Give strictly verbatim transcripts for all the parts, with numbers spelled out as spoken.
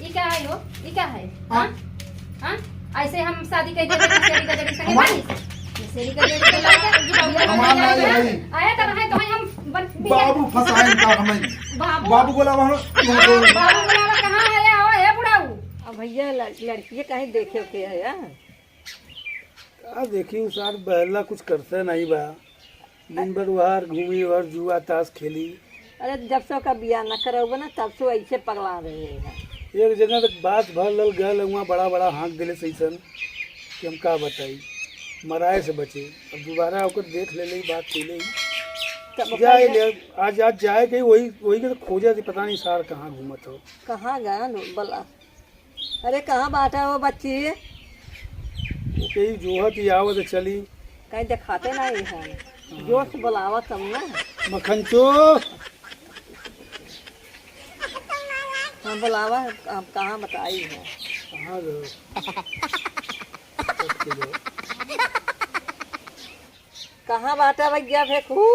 ई का है हो? ई का है? हाँ? हाँ? हाँ? ऐसे हम शादी कर देते हैं, शेरी का जड़ी संगे हमार बानी। ये शेरी का जड़ी के लाके, हमार नाई है। आया तो रहे तो हम बन-, बाबू फंसाए का हमें। बाबू? बाबू बोला वहाँ, हाँ, बाबू बोला कहाँ है? आओ, हे बुढ़ाऊ। अब भैया, लड़-, लड़किए कहीं देखे के है, हाँ? का देखी, उ सार बहला कुछ करते नहीं बा। दिन भर वहार घूमी और जुआ ताश खेली। अरे, जब से ओकर बियाह न करउबे ना, तब से ऐसे पगला रहे हैं। एक जगह तक बात भर लल गल, वहाँ बड़ा बड़ा हाँक देले सैसन कि हम का बताई, मराए से बचे। अब दोबारा ओकर देख ले, ले बात के ले। तब ओकर जाए ले, आज, आज जाए के वही, वही के तो खोजे थी, पता नहीं सार कहाँ घूमत हो। कहाँ गया लो, बोला। अरे, कहाँ बाटा हो बच्ची? ओके ही जोहत ही आवत चली। कहीं देखाते नहीं है। हाँ। जोर से बुलावा तब ना। मखनचो। हाँ, बुलावा, हम कहाँ बताई है। कहाँ गयो? कहाँ बाटा भैया फेंकू?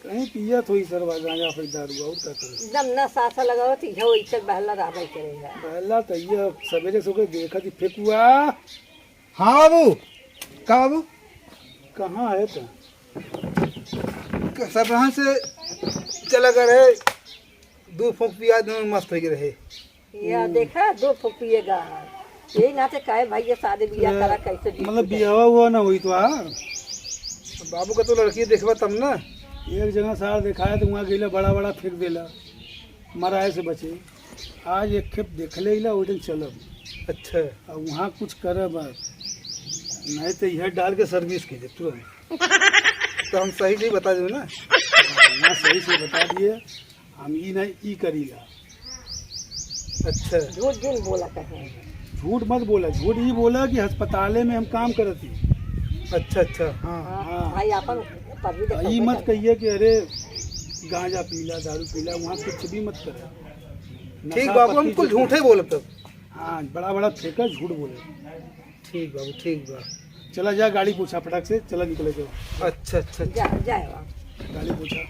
कहीं पियत होई सरवा गांजा फेर दारू, और का करे? एकदम नशा सा लगावत ही, हो इच्छा बहला रहबे करेगा। बहला तो ये सवेरे से ओके देखत ही फेकुआ। हाँ बाबू। का बाबू? कहाँ है तो? क-, सब यहाँ से चला गए रहे, दो फूंक पिया, दोनों मस्त हो गए रहे। या हम्म। देखा, दो फुफिए गा है। यही नाते काहे भाई ये शादी बियाह ए, करा, कैसे बीत मतलब जाए? बियाहवा हुआ ना हुई तो आ? बाबू का तो लड़की देखबा तब ना। एक जगह सार देखाए तो वहाँ गइला, बड़ा बड़ा फेंक देला, मराए से बचे। आज एक खेप देख ले इला, ओइठन चलब। अच्छा। अब वहाँ कुछ करब, नहीं तो यह डाल के सर्विस के दे तुरंत। तो हम सही से ही बता देबे ना। हाँ, सही से बता दिए। हम ई नहीं, ई करीला। अच्छा। झूठ जिन बोला कहे। झूठ मत बोला, झूठ ई बोला कि अस्पताले में हम काम करत ही। अच्छा, अच्छा, हाँ। हाँ, हाँ। भाई, आपन पदवी देखो, ई मत कहिए कि अरे गांजा पीला, दारू पीला, वहाँ कुछ भी मत करे। ठीक नशा बाबू, हम पत्ती कुल से झूठे बोलब तब। हाँ, बड़ा बड़ा फेंका, झूठ बोले। ठीक बाबू, ठीक बा। चला जा, गाड़ी पूछा फटाक से, चला निकले के। अच्छा, अच्छा, अच्छा। जा, जाए बाबू। गाड़ी पूछा।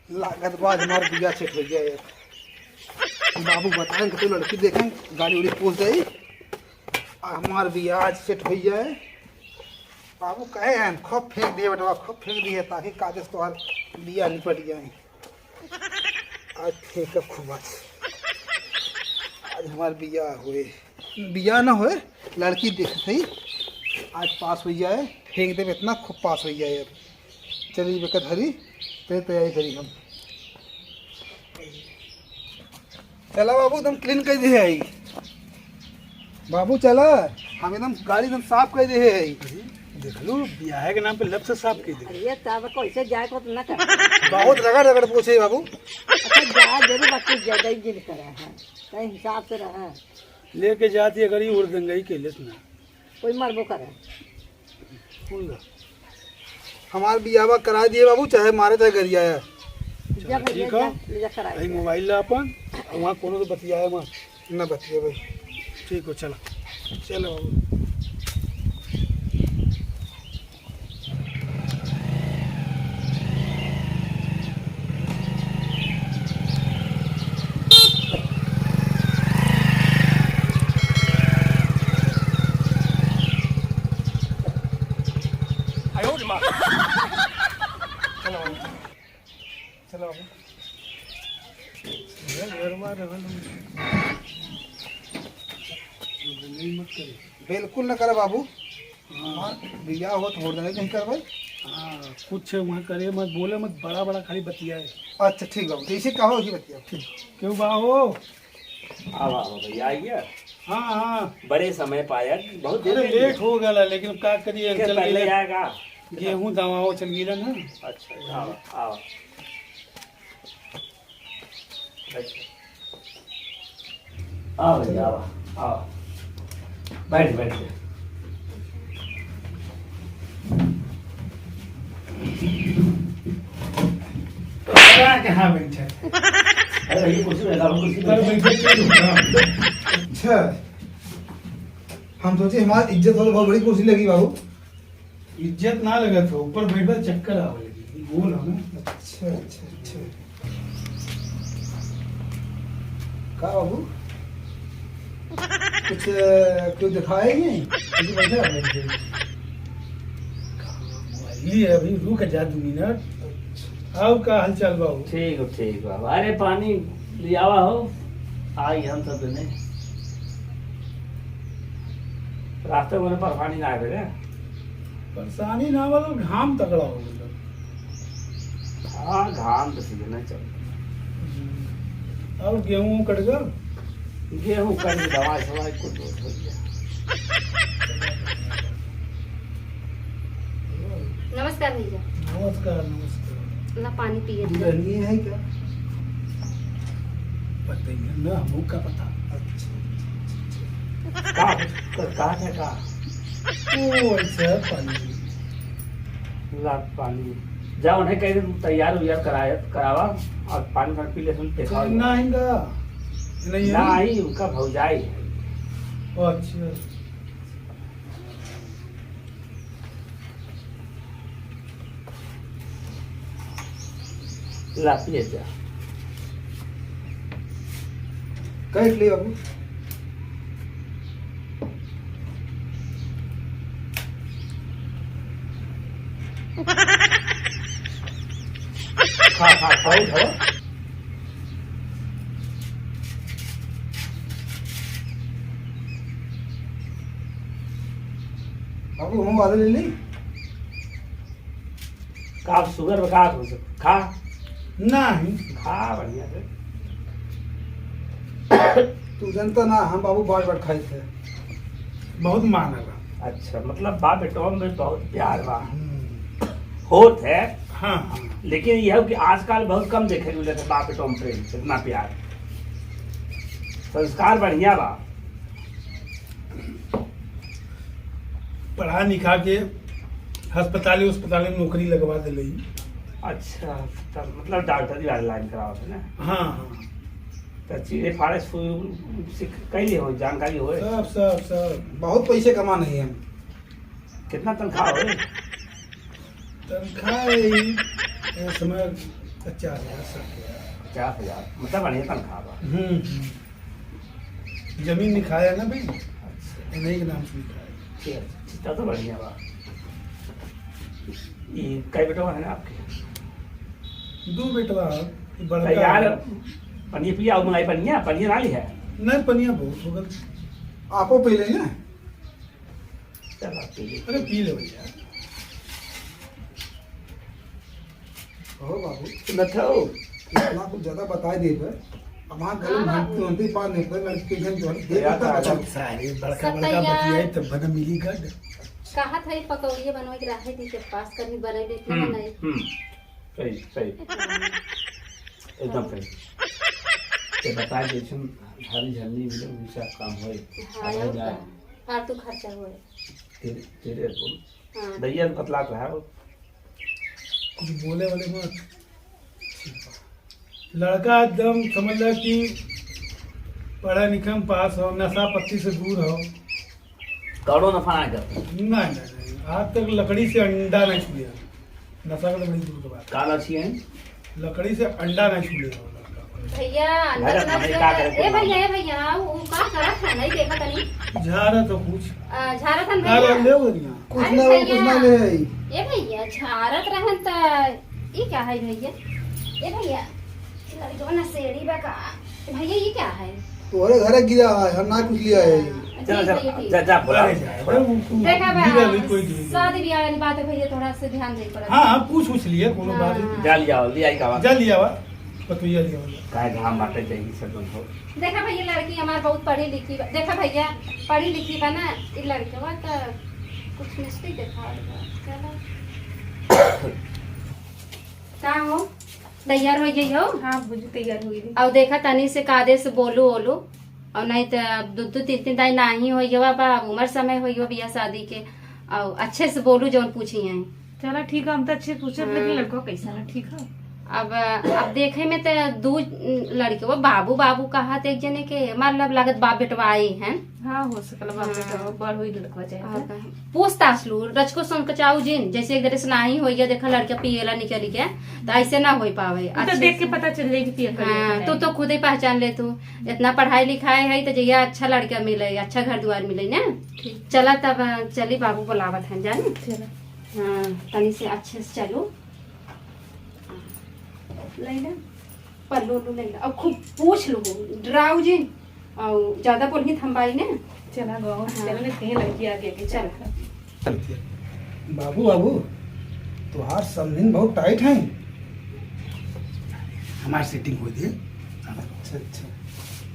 लागत बा आज हमार बियाह सेट हो जाए। बाबू बताएं कि तो लड़की देखें, गाड़ी उड़ी पूछ जाई। आ हमार बियाह आज सेट हो जाए। बाबू कहे हैं, खूब फेंक दिए बेटवा, खूब फेंक दिए, ताकि कायदे से तोहार बियाह निपट जाए। आज फेंक खूब आज। आज हमार बियाह होए। बियाह ना होए, लड़की देख सही। आज पास हो जाए, फेंक देबे इतना खूब पास हो जाए। अब चलिए बेकर धरी, ते तैयारी करी हम। चला बाबू, एकदम क्लीन कर दे है। बाबू चला, हम एकदम गाड़ी एकदम साफ कर दे है। अरे, देख लो, बियाह के नाम पे लब से साफ कर दे। अरे, तब कैसे जाए को तो ना कर। बहुत रगड़ रगड़ पूछे बाबू। अच्छा, जा, जरूर बाकी ज्यादा ही जिन करा है, तय हिसाब से रहा। लेके जाती अगर ये उड़ गंगई के लेस ना। कोई मरबो करे। सुन ला। हमार बियाहवा करा दिए बाबू, चाहे मारे चाहे गरियाया। चला, जा भैया, ठीक है। जा, ले जा कराई यही दे। मोबाइल ला अपन, और वहाँ कोनो से बतियाए मत। ना बतिया भाई। ठीक हो, चला। चलो बाबू। चलो बाबू। घर में रहल हम। नहीं मत करे। बिल्कुल न करे बाबू। हाँ। हाँ, बियाह हो तो होड़ देने नहीं करबे। हाँ, कुछ वहाँ करे मत, बोले मत, बड़ा बड़ा खाली बतियाए। अच्छा ठीक बाबू, जैसे कहो वही बतिया। ठीक। क्यों बा हो? आवा, आवा भैया, आ गया। हाँ, हाँ। बड़े समय पाया, बहुत देर अरे, में लेट हो गया, लेकिन का करिए, क्या चल पहले गइला। आएगा? गेहूं दवाओ चल गइला ना। अच्छा, आवा, आवा। बैठ। आवा भैया, आवा, आवा। बैठ, बैठ, बैठ। बड़ा कहाँ बैठा है? अरे, ये कुर्सी पे लगा, कुर्सी पे। पर बैठे क्यों रुका? अच्छा, हम सोचे हमारी इज्जत वाला बहुत बड़ी कुर्सी लगी बाबू। इज्जत ना लगत हो, ऊपर बैठबा चक्कर आवे लगी, गोल हो ना। अच्छा, अच्छा, अच्छा। का बाबू? कुछ, अ, क्यों दिखाए ही नहीं? अभी बैठे हैं, बैठे हैं। मोबाइल है, अभी रुक जा दो मिनट। और का हाल चाल बा हो? ठीक हो, ठीक बा। अरे पानी लियावा हो, आई हम सब देने। रास्ते में परेशानी ना आवे रे। परेशानी ना, मतलब घाम तगड़ा हो गया। हाँ, घाम तो सीजन है, चल। हम्म। और गेहूं कट गल? गेहूं कट गल, दवाई सवाई कुल बहुत हो गया। नमस्कार भैया। नमस्कार, नमस्कार। ला पानी पिए थे। दुल्हनिया है क्या? पता ही है ना, हमको का पता। अच्छा, अच्छा, अच्छा, अच्छा। का, का, का था का? ओ, अच्छा, पानी। ला पानी। जा उन्हें कह दे, तैयार उयार कराए, करावा और पानी वानी पी ले, सुन, देखा। ना आएगा। नहीं है? ना आई, उनका भौजाई है। ओ, अच्छा। ला, पिए जा। काट ले बाबू। खा, खा, खाओ, खाओ। बाबू, हम वाले ले ली। का आप शुगर बका हो सकता? खा। नहीं। खा बढ़िया से। तू जनता ना, हम बाबू बार बार खाई थे। बहुत मान है। अच्छा, मतलब बाप बेटवा में बहुत प्यार बा। हम्म। होत है। हाँ, हाँ। लेकिन यह कि आजकल बहुत कम देखे मिले थे बाप बेटवा में प्रेम, इतना प्यार। संस्कार बढ़िया बा। पढ़ा लिखा के अस्पताल, अस्पताल में नौकरी लगवा दे लई। अच्छा, तब मतलब डॉक्टरी वाली लाइन करावत है ना? हाँ, हाँ। तो चीरे फाड़े सु-, सीख कैले हो, जानकारी होए? सब, सब, सब। बहुत पैसे कमा नहीं है। कितना तनख्वाह होए? तनख्वाह यही, इस समय पचास हजार, साठ हजार। पचास हजार, मतलब बढ़िया तनख्वाह बा। हम्म, हम्म। जमीन लिखाया ना भाई, अच्छा। इन्हीं के नाम से लिखाया। ठीक है, तब तो बढ़िया बा। ये कई बेटवा है ना आपके? दो बेटवा है, ये बड़का तो यार, है। पनिया पिया, और मंगाई पनिया, पनिया ना ली है? नहीं, पनिया बहुत हो गल। आपो पी ले ना। चला, पी ले। अरे, पी ले भैया। हो बाबू। सुनत हो? इतना कुछ ज्यादा बताई देबे। अब हाँ, गले हाँ, में बाबू। तुरंत ही बांध देबे, लड़की के घर जो है, दे यार, देता यार, बता। सारे बड़का, बड़का सतैया। बतियाई तब बना मिली गड। कहा था ये पकौड़िए बनवे के रहे थी, जब पास करनी बनई लेती हम्म, बनाई। हम्म। सही, सही। हाँ। एकदम सही। तो बताए जैसन हरी झरनी मिले, वैसा काम होए। हाँ, अब और जा। का? फालतू खर्चा होए। तेरे, तेरे बोल। हाँ। दैया में पतला तो है वो। कुछ बोले वाले मत। लड़का एकदम समझ ला कि पढ़ा लिखा में पास हो, नशा पत्ती से दूर हो। कौनो नशा ना करता। नहीं, नहीं, नहीं। आज तक लकड़ी से अंडा नहीं छुए। नशा के तो बड़ी दूर के बात। का ना छुए? लकड़ी से अंडा नहीं छुए हो लड़का। भैया, अंडा लगा तो ना भाई, छुए। का करे ए भैया, ए भैया, वो, वो का करत है? नहीं देखा तनी। झारा तो कुछ। आ, झारा था का भैया। ले हो दुनिया? कुछ अरे ना हो, कुछ भैया। ना ले आई। ए भैया, झारत रहन त, ई का है भैया? ए भैया, लड़कवा नशेड़ी बा का? भैया, ई का है? तोहरे घरे गिरा है, हम ना कुछ लिया है। हाँ, चलो, ठीक चलो, है, ठीक। जा, जा, बुला। अरे, जा, जा, वो, वो देखा बा, गिरा भी कोई गिरा। शादी ब्याह वाली बात है भैया, थोड़ा सा ध्यान दे पड़ा। हाँ, हाँ, पूछ, पूछ लिए, कोनो बात हाँ। नहीं। जा लिया, ले आई का बात। जा लिया बा, बतुइया लिया बा। काहे घाम बाटे, जाइए सब जन हो। देखा भैया, लड़की हमार बहुत पढ़ी लिखी बा। देखा भैया, पढ़ी लिखी बा ना, ई लड़कवा त कुछ mistake देखावत बा। चलो। का हो, तैयार हो गई हो? हाँ भौजी, तैयार हो गई। अब देखा तनी से कादे से बोलू ओलू, और नहीं तो अब दो दो तीन तीन दाई नाही हो गवा बा, अब उम्र समय हो गवा बिया शादी के। और अच्छे से बोलू जौन पूछी हैं। चला ठीक है, हम तो अच्छे पूछब, हाँ। लेकिन लड़का कैसा ना, ठीक है? अब, अब देखे में त दू लड़के, वो बाबू बाबू कहत एक जने के, मतलब लागत बाप बेटवा आई हैं। हाँ, हो सकल बाप हाँ। बेटवा, बड़ होई लड़कवा चाहे और त। का? पूछताछ लू, रचको संकचाऊ जिन, जैसे एक दरे से नाही होई गया, देखा लड़का पियला निकल गया, त ऐसे ना होई पावे। उ तो अच्छे देख के से। पता चल जाई कि पिया करिया हाँ, कि तू नहीं। तो खुदे पहचान ले तू, इतना पढ़ाई लिखाई है त जइया अच्छा लड़का मिले, अच्छा घर दुआर मिले ना। ठीक। चला तब, चली बाबू बुलावत हैं जानी। चला। हाँ, तनी से अच्छे से चलू। लैला, पल्लू उल्लू लैला। अब खूब पूछ लो, डराऊ जिन। और ज्यादा बोलही त हम बाई ने। चला गो, हाँ। चला ने कहीं लड़की आगे के चला। बाबू, बाबू, तोहार समधिन बहुत टाइट है। हमार सेटिंग हो दे। अच्छा, अच्छा।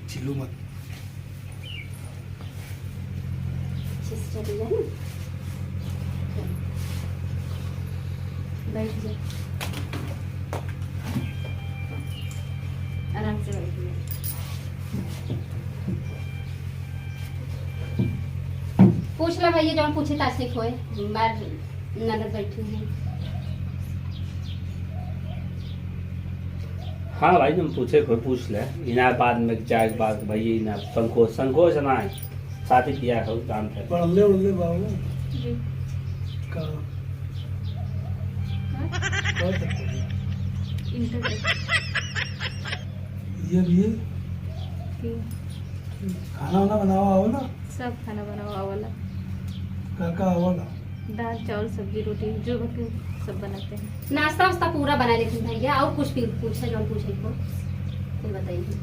चिल्लू मत। सिस्टर, ये है ना? बैठ जा। आराम से बैठ जा। पूछ ला भैया, जौन पूछे तासे कोई, बार ननद बैठी है। हाँ भाई, तुम पूछे कोई पूछ ले, इना बाद में जाए के बाद भैया इना संकोच, संकोच ना है, शादी किया है, काम कर। पढ़ले उढ़ले बाबू? जी। का? हाँ? का करते हो? इंटर तक। ये भी है? जी। खाना वाना बनावा आवला? सब खाना बनावा आवला। का का आवला? दाल, चावल, सब्जी, रोटी, जो बने सब बनाते हैं। नाश्ता वास्ता पूरा बना लेते हैं भैया, और कुछ भी पूछे, जो पूछे को, कुल बताइए।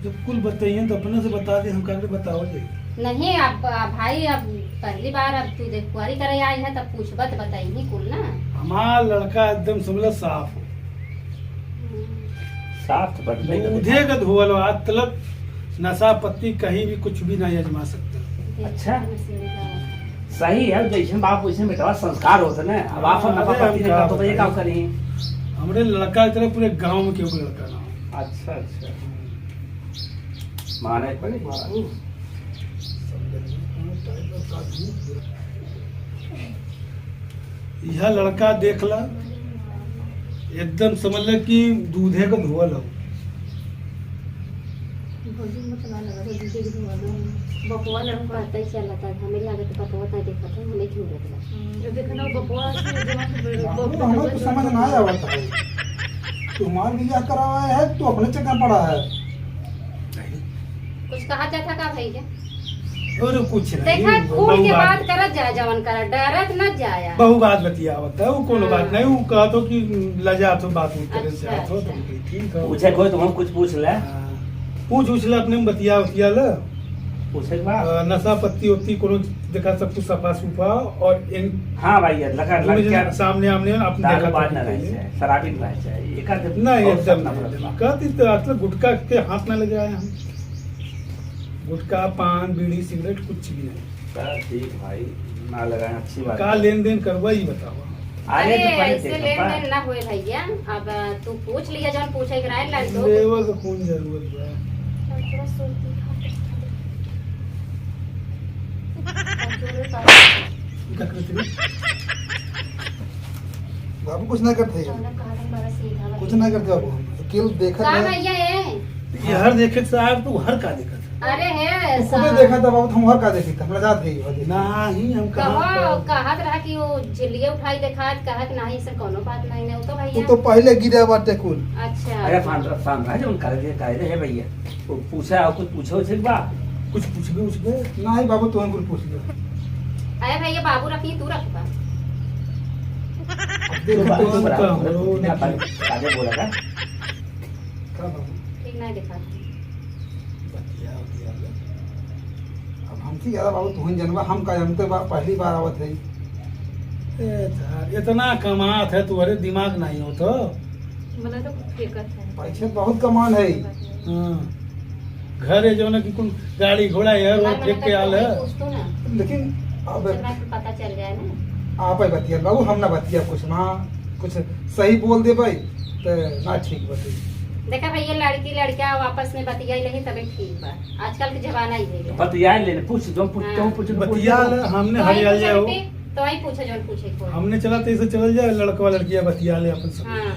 जब कुल बताइए तो अपने से बता दे, हम काहे बतावल जाई? नहीं, अब, अब भाई, अब पहली बार अब तू देख कुआरी करे आई है, तब पूछबा तो बताइए कुल ना। हमार लड़का एकदम समझ लो साफ हो। हम्म। साफ तो बदले का दूधे देखा। का धोवल हो, आज तलक नशा पत्ती कहीं भी कुछ भी नहीं आजमा सकते। अच्छा। सही है, जैसे बाप वैसे बेटवा संस्कार होते ना। अब आप हाँ, नफा अरे, हम पत्ती नहीं का करते तो ये बताएं? काम करें। हमरे लड़का की तरह पूरे गांव में केहू के लड़का ना हो। अच्छा, अच्छा। माने पड़े। बाबू, यह लड़का देख ला, एकदम समझ ले कि दूधे का धोवल हो। भौजी मत ना लगा, तो दूधे के धोवल हो। बपुआ लड़का पता ही चला था, हमें लगा तो बपुआ ना देखा था, हमें क्यों लग रहा? हम्म, ये देखो ना, बपुआ से जवान से बाबू, हमें कुछ समझ ना आवत है। तू हमार बियाह करावा है, तू अपने चक्कर पड़ा है। कुछ कहा जाता का भैया? अरे कुछ नहीं, देखा, खुल के बात करत जा, जवन करत, डरत न जाया। बहु बात बतियावत है, वो कोनो बात नहीं, वो कहत हो कि लजात हो, बात उत करे से अच्छा, जात हो, तो अच्छा। ठीक है। पूछे कोई तो हम कुछ पूछ ले। हाँ। पूछ उछ ले, अपने में बतिया उतिया ले। पूछे के बा? अ, नशा पत्ती होती कोनो देखा सब कुछ सफा सुफा और इन हाँ भाई, लगा, पूरे लड़का जन सामने आमने अपने दारू देखा बाज तक ना रहे चाहिए। चाहे, शराबी ना रहे चाहे, एक आध नहीं, और एकदम सब नहीं, नफरत एकदम। बा। कहती तो आजकल गुटखा के हाथ ना लगाए हम। गुटखा, पान, बीड़ी, सिगरेट कुछ भी नहीं। चल ठीक भाई, ना लगाए, अच्छी बात का है। लेन देन करवा, ये बताओ। अरे, अरे, तो पहले ऐसे देखा लेन बा। देन ना होए भैया। अब तू पूछ लिया, जौन पूछे के रहे, लड़ दो। लेवा के कौन जरूरत बा? का करत रही? बाबू कुछ ना करते हैं। जौन कहा था, बड़ा सीधा कुछ ना करते बाबू, हम अकेले देखत का है। भैया है? ये हर देखे साहब, तू हर का देखत है? अरे है तू खुदे साहब। देखा था बाबू, हम हर का देखी था, हमरा जात गई हो देखी। नहीं, हम कहाँ कहो, पर? कहत रहा कि वो झिल्लिए उठाई देखात, कहत नहीं, ऐसे कोनो बात नहीं, नहीं, वो तो भैया। तू तो पहले गिरे बाटे कुल। अच्छा। अरे फान, फान रहा, जौन करे दे, करे दे, हे भैया। वो पूछा, और कुछ पूछो, ठीक बा? कुछ पूछबे, उछबे? नहीं बाबू, तुम कुछ पूछ लो। अरे भैया, बाबू रखी, तू रखबा। अब देखो, तू बाबू, तू कौन बड़ा, का हो, बड़ा, लेकिन काजे बोला था? का बाबू? ठीक नहीं देखा। बतिया, बतिया ले। अब हमसे ज्यादा बाबू तुहन जनबा, हम का जानते बा, पहली बार आवत है। ए यार, इतना कमात है, तुम्हारे दिमाग नहीं हो तो। मतलब तो कुछ फेंकत है। पैसे बहुत कमान है। हाँ। घर है जौन कि कुल गाड़ी घोड़ा है, वो फेंक के आल है। पूछ तो ना। लेकिन अब जब पता चल जाए ना। आप ही बतिया बाबू, हम ना बतिया कुछ, वहाँ कुछ सही बोल दे भाई, तो ना ठीक बतिया। देखा भैया, लड़की लड़का आपस में बतिया ही नहीं, तबे ठीक बा। आजकल के जमाना ही है। बतिया ले, पूछ, जो पूछ, हाँ। तो पूछ, जो पूछ, बतिया जो। ले, हमने तो वही हरियाली पूछे आओ। बेटी, तो वही पूछे, जौन पूछे को। हमने चला तो ऐसे चल जाए, लड़कवा लड़किया बतिया ले अपन सब। हाँ।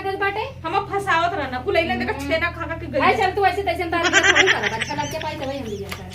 लागत बाटे। हम फंसावत रहना, कुल अइलन, देखा, हम्म। छेना खा खा के गइल। भाई, चल, तू ऐसे तैसे तार के थोड़ी करब। अच्छा लड़के पाई, तो वही हम लिया करब।